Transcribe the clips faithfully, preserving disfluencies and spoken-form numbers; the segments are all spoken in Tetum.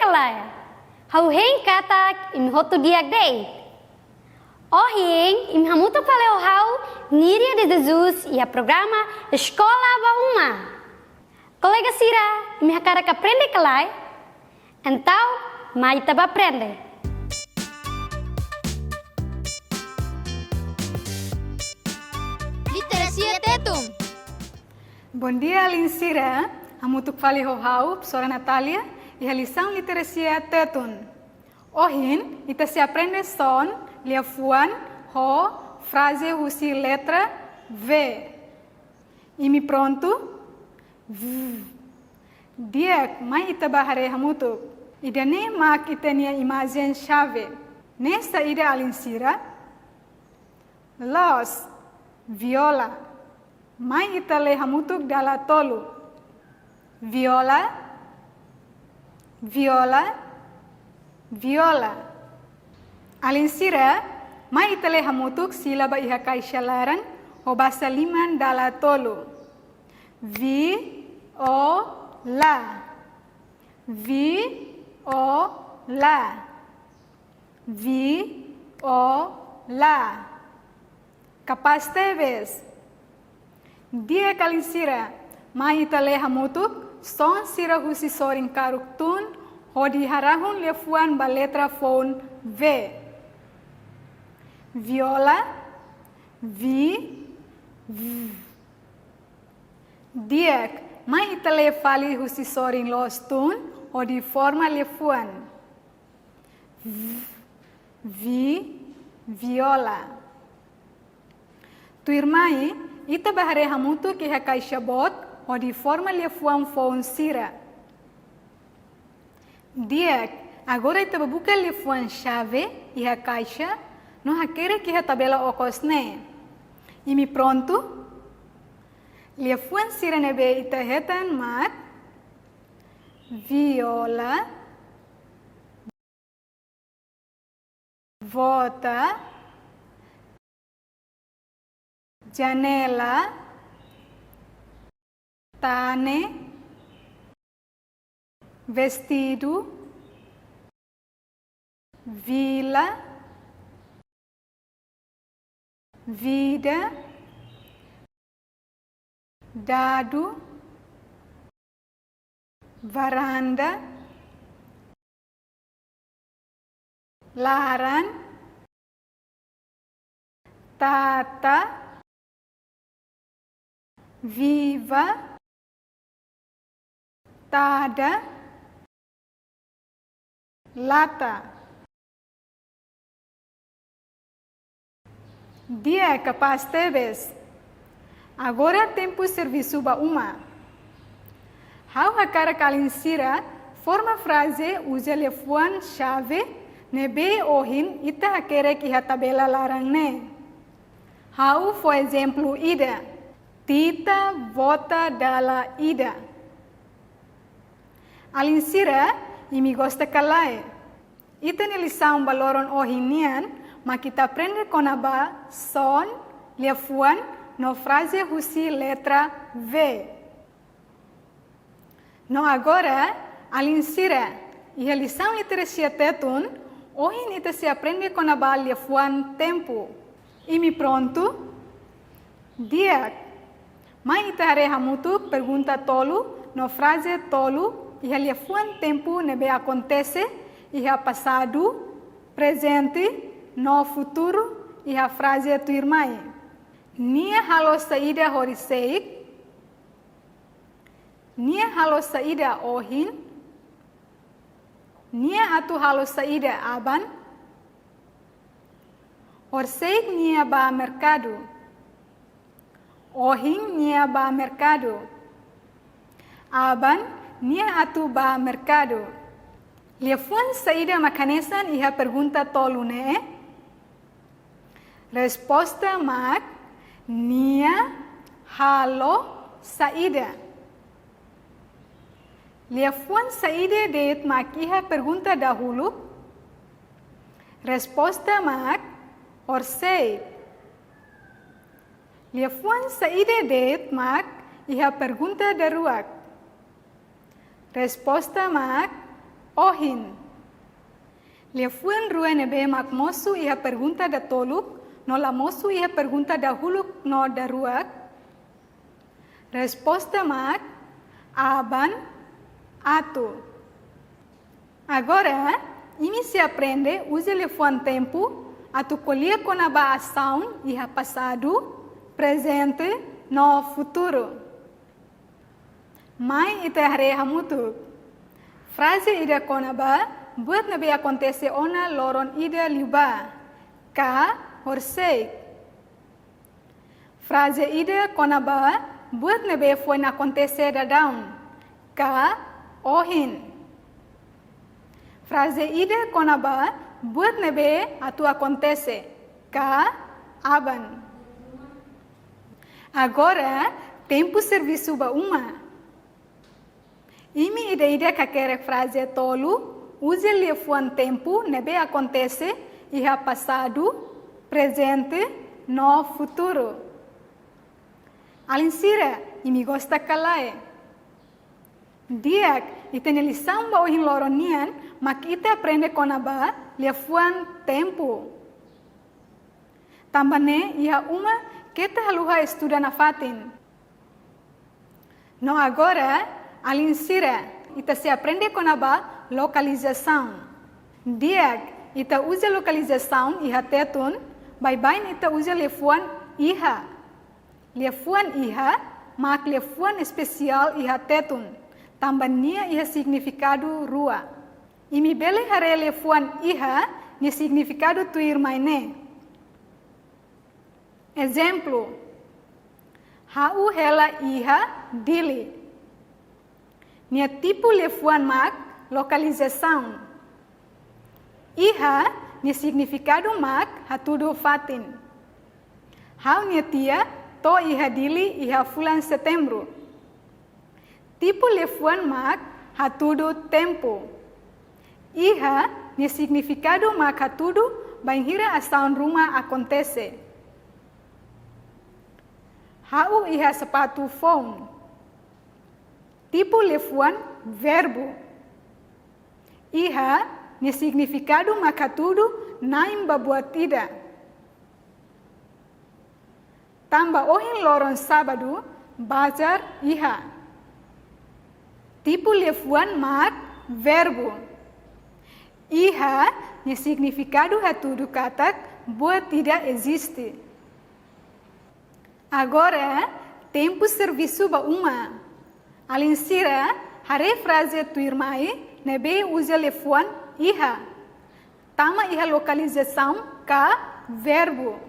ka lae? Ha'u hein katak imi hotu di'ak de'it. Ohin, imi hamutuk fali ho ha'u, Níria de Jesus, iha programa Eskola ba Uma. Kolega sira, imi hakarak aprende ka lae? Entaun, mai ita bá aprende. Literasia Tetun. Bondia, alin sira. Hamutuk fali ho ha'u, profesora Natália, iha lisaun Literasia Tetun. Ohin, ita sei aprende son, liafuan, ho fraze husi letra V. Imi prontu? V. Di'ak, mai ita bá haree hamutuk. Ida-ne'e mak ita-nia imajen xave. Ne'e saida, alin sira? Loos, viola. Mai ita lee hamutuk dala tolu. Viola, viola, viola. Alin sira, mai ita lee hamutuk sílaba iha kaixa laran, ho basa liman dala tolu. Vi, o, la. Vi, o, la. Vi, o, la. Kapás tebes. Di'ak, alin sira, mai ita lee hamutuk son sira husi sorin karuk tun hodi harahun liafuan ba letra foun V. Viola, vi, v. Di'ak, mai ita lee fali husi sorin loos tun hodi forma liafuan. V, vi, viola. Tuirmai, ita bá haree hamutuk iha kaixa boot hodi forma liafuan foun sira. Di'ak, agora ita bá buka liafuan xave iha kaixa, no hakerek iha tabela okos ne'e. Imi prontu? Liafuan sira ne'ebé ita hetan mak viola, vota, janela, tane, vestidu, vila, vida, dadu, varanda, laran, tata, viva, tada, lata. Di'ak, kapás tebes. Agora tempu servisu ba uma. Ha'u hakarak alin sira forma fraze uza liafuan xave ne'ebé ohin ita hakerek iha tabela laran ne'e. Ha'u fó ezemplu ida. Tita vota dala ida. Alin sira, imi gosta ka lae? Ita-nia lisaun ba loron ohin nian mak ita aprende kona-ba son, liafuan, no fraze husi letra V. No agora, alin sira, iha lisaun Literasia Tetun, ohin ita sei aprende kona-ba liafuan tempu. Imi prontu? Di'ak. Mai ita haree hamutuk pergunta tolu no fraze tolu iha liafuan tempu ne'ebé akontese iha pasadu, prezente no futuru iha fraze tuirmai. Nia halo saida horisehik? Nia halo saida ohin? Nia atu halo saida aban? Horisehik nia bá merkadu. Ohin nia bá merkadu. Aban nia atu bá merkadu. Liafuan saida mak hanesan iha pergunta tolu ne'e? Resposta mak nia halo saida. Liafuan saida de'it mak iha pergunta dahuluk? Resposta mak horisehik. Liafuan saida de'it mak iha pergunta daruak? Resposta mak Ohin. Liafuan rua ne'ebé mak mosu iha pergunta datoluk no la mosu iha pergunta dahuluk no daruak. Resposta mak aban, atu. Agora, imi sei aprende uza liafuan tempu atu ko'alia kona-ba asaun iha pasadu, prezente no futuru. Mai ita haree hamutuk. Fraze ida kona-ba buat ne'ebé akontese ona loron ida liubá, ka horisehik. Fraze ida kona-ba buat ne'ebé foin akontese daudaun, ka ohin. Fraze ida kona-ba buat ne'ebé atu akontese, ka aban. Agora, tempu servisu ba uma. Imi ida-idak hakerek fraze tolu, uza liafuan tempu ne'ebé akontese iha pasadu, prezente no futuru. Alin sira, imi gosta ka lae? Di'ak, ita-nia lisaun ba ohin loron nian mak ita aprende kona-ba liafuan tempu. Tanba ne'e iha uma keta haluha estuda nafatin. No agora, alin sira, ita sei aprende kona-ba lokalizasaun. Di'ak, ita uza lokalizasaun iha Tetun, baibain ita uza liafuan iha. Liafuan iha mak liafuan espesiál iha Tetun, tanba nia iha signifikadu rua. Imi bele haree liafuan iha nia signifikadu tuirmai ne'e. Ezemplu, ha'u hela iha Dili. Nia tipu liafuan mak lokalizasaun. Iha nia signifikadu mak hatudu fatin. Ha'u-nia tia to'o iha Dili iha fulan Setembru. Tipu liafuan mak hatudu tempu. Iha nia signifikadu mak hatudu bainhira asaun ruma akontese. Ha'u iha sapatu foun. Tipu liafuan verbu. Iha nia signifikadu mak hatudu na'in ba buat ida. Tanba ohin loron sábadu, bazár iha. Tipu liafuan mak verbu. Iha nia signifikadu hatudu katak buat ida eziste. Agora, tempu servisu ba uma. Alin sira, haree fraze tuirmai ne'ebé uza liafuan iha. Tama iha lokalizasaun ka verbu.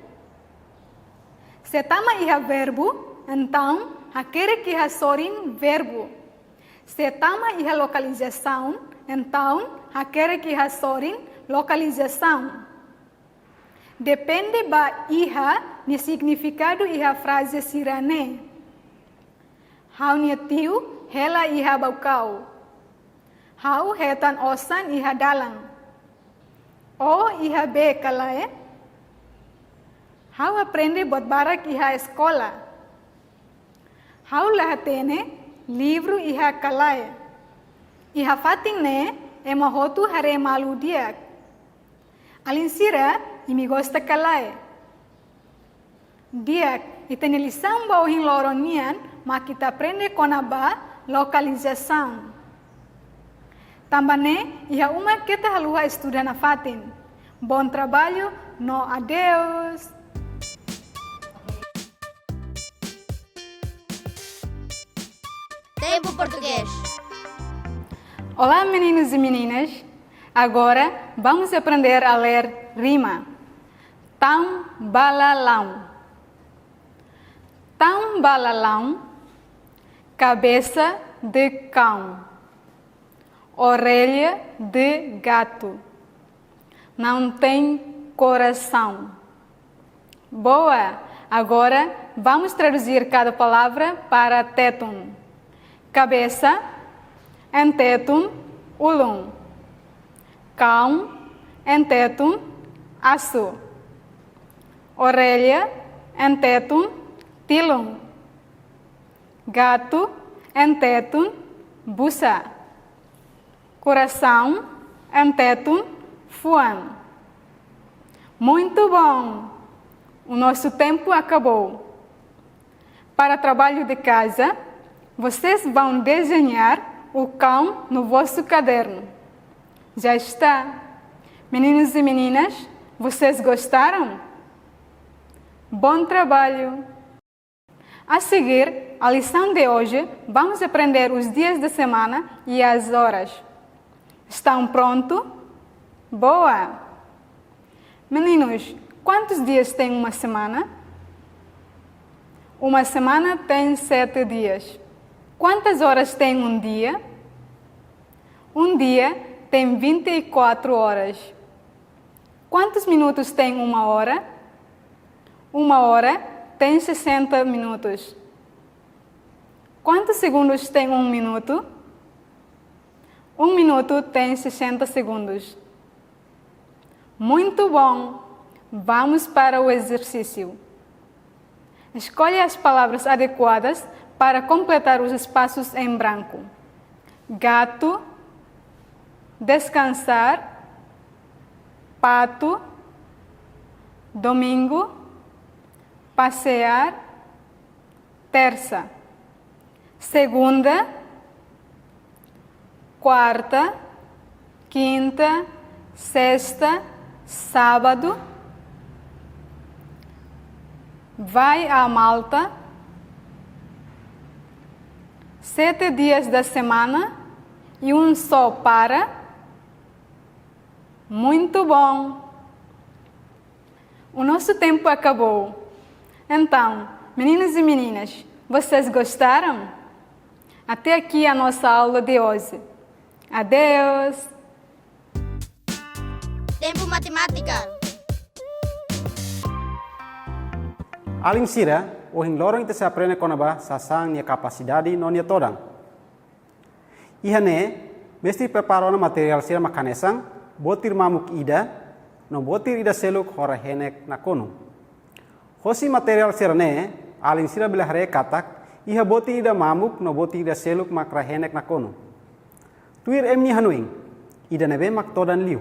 Se tama iha verbu, entaun hakerek iha sorin verbu. Se tama iha lokalizasaun, entaun hakerek iha sorin lokalizasaun. Depende ba iha nia signifikadu iha fraze sira-ne'e. Ha'u-nia tiu hela iha Baucau. Ha'u hetan osan iha dalan. Ó iha bee ka lae? Ha'u aprende buat barak iha eskola. Ha'u la hatene livru iha ka lae. Iha fatin ne'e ema hotu haree malu di'ak. Alin sira, imi gosta ka lae? Di'ak, ita-nia lisaun ba ohin loron nian mak ita aprende kona-ba lokalizasaun. Tanba ne'e, iha uma keta haluha estuda nafatin. Bom trabalho no adeus! Tempu Portugés. Olá, meninos e meninas! Agora vamos aprender a ler rima. Tan bala laun. Tan bala laun, cabeça de cão, orelha de gato, não tem coração. Boa! Agora vamos traduzir cada palavra para Tetun. Cabeça, en Tetun, ulun. Cão, en Tetun, asu. Orelha, en Tetun, tilun. Gato, en Tetun, busa. Coração, em tetun, fuan. Muito bom! O nosso tempo acabou. Para trabalho de casa, vocês vão desenhar o cão no vosso caderno. Já está. Meninos e meninas, vocês gostaram? Bom trabalho! A seguir, a lição de hoje, vamos aprender os dias da semana e as horas. Estão pronto? Boa! Meninos, quantos dias tem uma semana? Uma semana tem sete dias. Quantas horas tem um dia? Um dia tem vinte e quatro horas. Quantos minutos tem uma hora? Uma hora tem sessenta minutos. Quantos segundos tem um minuto? Um minuto tem sessenta segundos. Muito bom! Vamos para o exercício. Escolhe as palavras adequadas para completar os espaços em branco. Gato, descansar, pato, domingo, passear, terça. Segunda, quarta, quinta, sexta, sábado. Vai a malta. Sete dias da semana e um só para. Muito bom! O nosso tempo acabou. Então, meninos e meninas, vocês gostaram? Até aqui a nossa aula de hoje. Adeus! Tempu Matemátika. Alin sira, ohin loron ita sei aprende kona-ba sasán nia kapasidade no nia todan. Iha ne'e, mestre prepara ona materiál sira mak hanesan, botir mamuk ida, no botir ida seluk ho rai-henek nakonu. Hosi materiál sira-ne'e, alin sira bele haree katak, iha botir ida mamuk no botir ida seluk mak rai-henek nakonu. Tuir imi-nia hanoin, ida ne'ebé mak todan liu?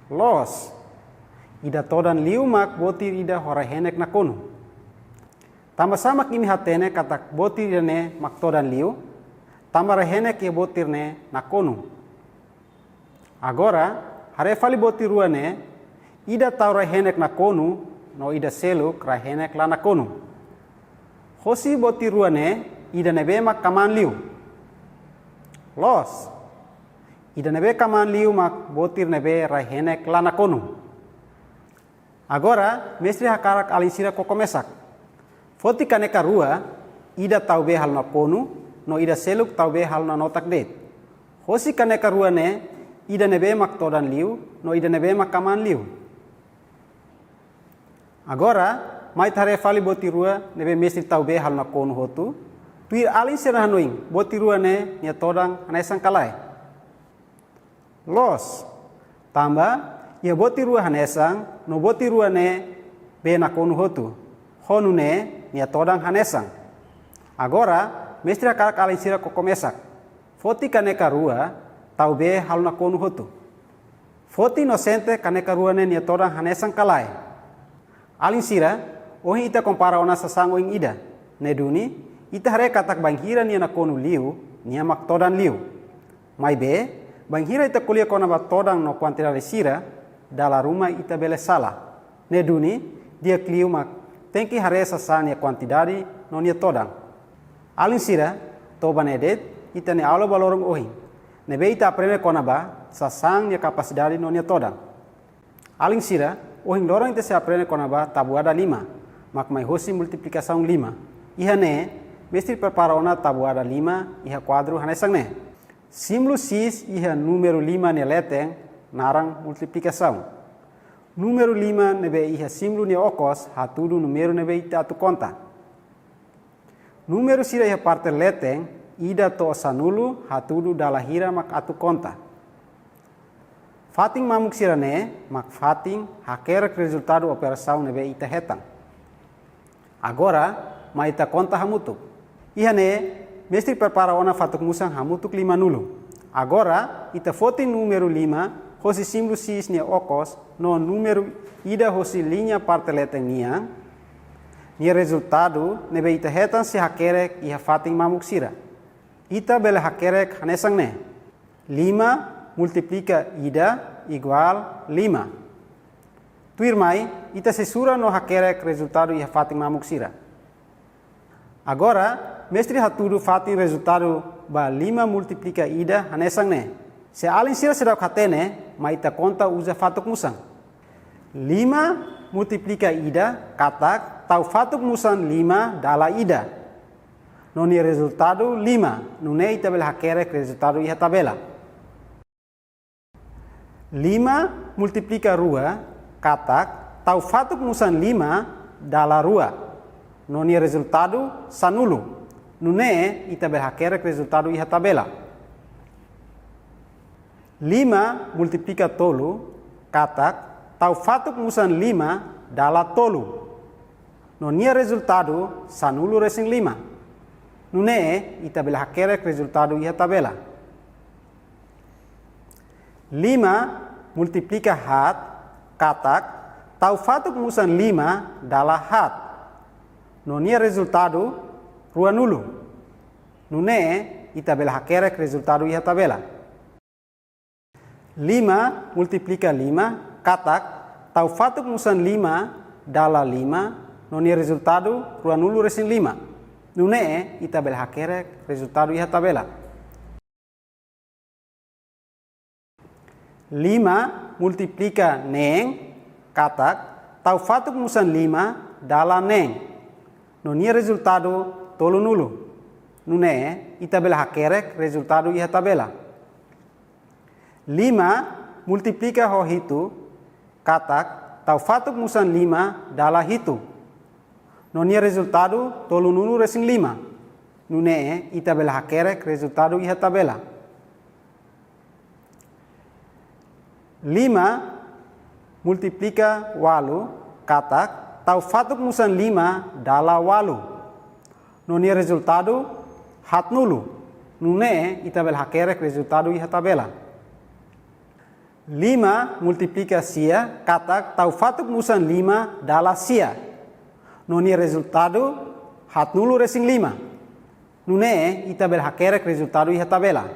Loos, ida todan liu mak botir ida ho rai-henek nakonu. Tanbasá mak imi hatene katak botir ida-ne'e mak todan liu? Tanba rai-henek iha botir ne'e nakonu. Agora, haree fali botir rua ne'e, ida tau rai-henek nakonu, no ida seluk rai-henek la nakonu. Hosi botir rua ne'e, ida ne'ebé mak kmaan liu? Loos, ida ne'ebé kmaan liu mak botir ne'ebé rai-henek la nakonu. Agora, mestre hakarak alin sira koko mesak. Foti kaneka rua, ida tau bee halo nakonu, no ida seluk tau bee halo nanotak de'it. Hosi kaneka rua ne'e, ida ne'ebé mak todan liu, no ida ne'ebé mak kmaan liu? Agora, mai ita haree fali botir rua ne'ebé mestre tau bee halo nakonu hotu. Tuir alin sira hanoin, botir rua ne'e nia todan hanesan ka lae? Loos, tanba iha botir rua hanesan, no botir rua ne'e bee nakonu hotu. Ho nune'e nia todan hanesan. Agora, mestre hakarak alin sira koko mesak. Foti kaneka rua, tau bee halo nakonu hotu. Foti no sente kaneka rua ne'e nia todan hanesan ka lae? Alin sira, ohin ita kompara ona sasán oin ida. Ne'e duni, ita haree katak bainhira nia nakonu liu, nia mak todan liu. Maibé, bainhira ita ko'alia kona-ba todan no kuantidade sira, dala ruma ita bele sala. Ne'e duni, di'ak liu mak tenke haree sasán nia kuantidade no nia todan. Alin sira, to'o ba ne'e de'it, ita-nia aula ba loron ohin. Ne'ebé ita aprende kona-ba sasán nia kapasidade no nia todan. Alin sira, ohin loron ita sei aprende kona-ba tabuada lima, mak mai hosi multiplikasaun lima. Iha ne'e, mestre prepara ona tabuada lima iha kuadru hanesan ne'e. Símbolu X iha númeru lima nia leten naran multiplikasaun. Númeru lima ne'ebé iha símbolu nia okos hatudu númeru ne'ebé ita atu konta. Númeru sira iha parte leten, ida to'o sanulu, hatudu dala hira mak atu konta. Fatin mamuk sira-ne'e mak fatin hakerek rezultadu operasaun ne'ebé ita hetan. Agora, mai ita konta hamutuk. Iha ne'e, Mestre prepara ona fatuk-musan hamutuk limanulu. Agora, ita foti númeru lima hosi símbolu X nia okos, no númeru ida hosi liña parte leten nian, nia rezultadu ne'ebé ita hetan sei hakerek iha fatin mamuk sira. Ita bele hakerek hanesan ne'e: lima multiplika ida iguál lima. Tuirmai, ita sei sura no hakerek rezultadu iha fatin mamuk sira. Agora, mestre hatudu fatin rezultadu ba lima multiplika ida hanesan ne'e. Se alin sira seidauk hatene, mai ita konta uza fatuk-musan. Lima multiplika ida katak tau fatuk-musan lima dala ida, no nia rezultadu lima, nune'e ita bele hakerek rezultadu iha tabela. Lima multiplika rua katak tau fatuk-musan lima dala rua, no nia rezultadu sanulu, nune'e ita bele hakerek rezultadu iha tabela. Lima multiplika tolu katak tau fatuk-musan lima dala tolu, no nia rezultadu sanulu-resin-lima, nune'e ita bele hakerek rezultadu iha tabela. Lima multiplika haat katak tau fatuk-musan lima dala haat, no nia rezultadu ruanulu, nune'e ita bele hakerek rezultadu iha tabela. Lima multiplika lima katak tau fatuk-musan lima dala lima, no nia rezultadu ruanulu-resin-lima, nune'e ita bele hakerek rezultadu iha tabela. Lima multiplika neen katak tau fatuk-musan lima dala neen, no nia rezultadu tolunulu, nune'e ita bele hakerek rezultadu iha tabela. Lima multiplika ho hitu katak tau fatuk-musan lima dala hitu, no nia rezultadu tolunulu-resin-lima, nune'e ita bele hakerek rezultadu iha tabela. Lima multiplika ualu katak tau fatuk-musan lima dala ualu, no nia rezultadu haatnulu, nune'e ita bele hakerek rezultadu iha tabela. Lima multiplika sia katak tau fatuk-musan lima dala sia, no nia rezultadu haatnulu-resin-lima, nune'e ita bele hakerek rezultadu iha tabela.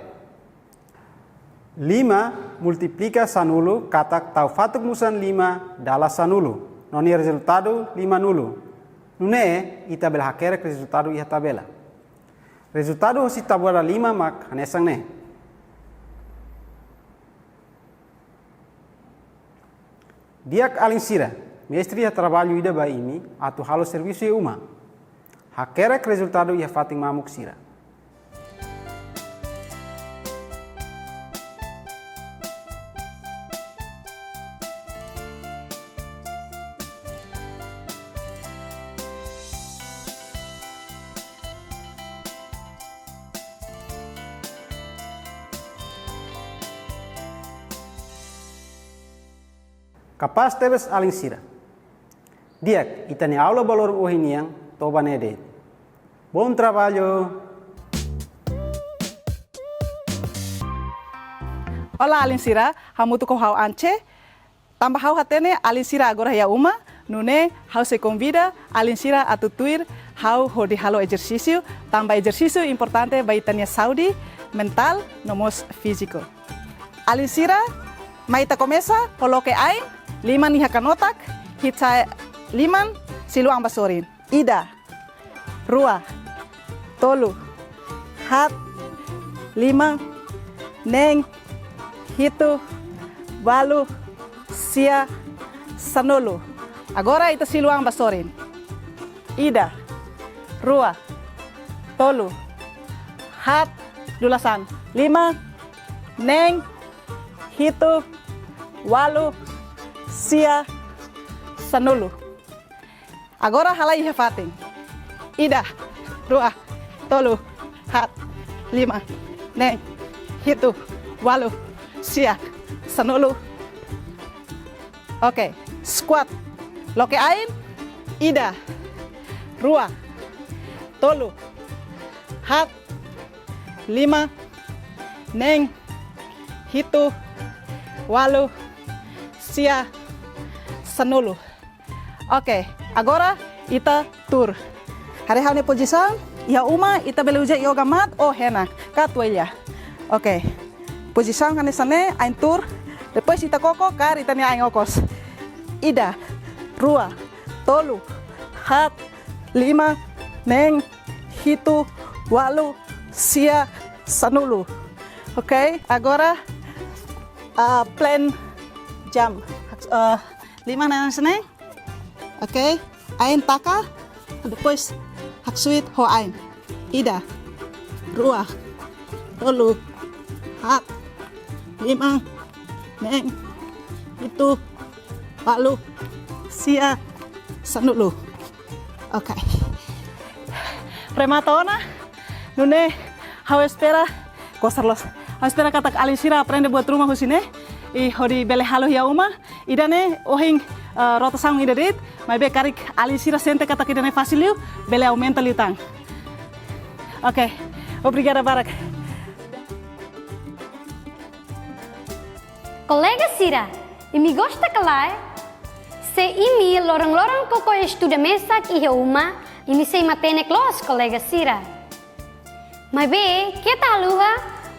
Lima multiplika sanulu katak tau fatuk-musan lima dala sanulu, no nia rezultadu limanulu, nune'e ita bele hakerek rezultadu iha tabela. Rezultadu hosi tabuada lima mak hanesan ne'e. Di'ak alin sira, mestre iha traballu ida ba imi atu halo servisu iha uma. Hakerek rezultadu iha fatin mamuk sira. Kapás tebes alin sira. Di'ak, ita-nia aula ba loron ohin nian to'o ba ne'e de'it. Bom trabalho! Olá, alin sira, hamutuk ho ha'u Ance. Tanba ha'u hatene alin sira agora iha uma, nune'e ha'u sei konvida alin sira atu tuir ha'u hodi halo ezersísiu, tanba ezersísiu importante ba ita-nia saúde mentál no mós fíziku. Alin sira, mai ita komesa ho loke ain, liman iha kanotak, hi'it sa'e liman, silu an ba sorin. Ida, rua, tolu, haat, lima, neen, hitu, ualu, sia, sanulu. Agora ita silu an ba sorin. Ida, rua, tolu, haat, dula saan, lima, neen, hitu, ualu, sia, sanulu. Agora halai iha fatin. Ida, rua, tolu, haat, lima, neen, hitu, ualu, sia, sanulu. Oke, squat. Loke ain. Ida, rua, tolu, haat, lima, neen, hitu, ualu, sia, sanulu. Oke, agora ita tuur. Haree ha'u-nia pozisaun, iha uma ita bele uza yoga mat ou hena, ka toalla. Oke. Pozisaun hanesan ne'e, ain tuur. Depois ita koko kaer ita-nia ain okos. Ida, rua, tolu, haat, lima, neen, hitu, ualu, sia, sanulu. Oke, agora, ah, plank jump. Ah, liman hanesan ne'e. Oke, ain taka, depois haksoit ho ain. Ida, rua, tolu, haat, lima, neen, hitu, ualu, sia, sanulu. Oke. Remata ona, nune'e ha'u espera, kosar loos. Ha'u espera katak alin sira aprende buat ruma husi ne'e, i hodi bele halo iha uma. Ida-ne'e ohin, eh, rotasaun ida de'it, maibé karik alin sira sente katak ida-ne'e fasil liu, bele aumenta liután. Oke, obrigada barak. Kolega sira, imi gosta ka lae? Se imi loron-loron koko estuda mesak iha uma, imi sei matenek loos, kolega sira. Maibé, keta haluha,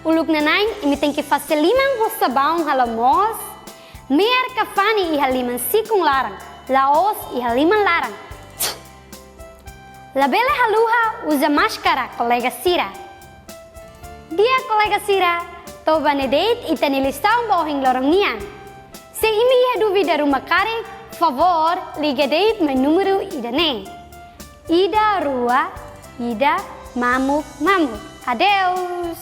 uluk nanain imi tenke fase liman ho sabaun halo moos, me'ar ka fani iha liman sikun laran, la'ós iha liman laran. Labele haluha uza máskara, kolega sira. Di'ak, kolega sira, to'o ba ne'e de'it ita-nia lisaun ba ohin loron nian. Se imi iha dúvida ruma karik, favór liga de'it mai númeru ida-ne'e. Ida rua, ida mamuk mamuk. Adeus.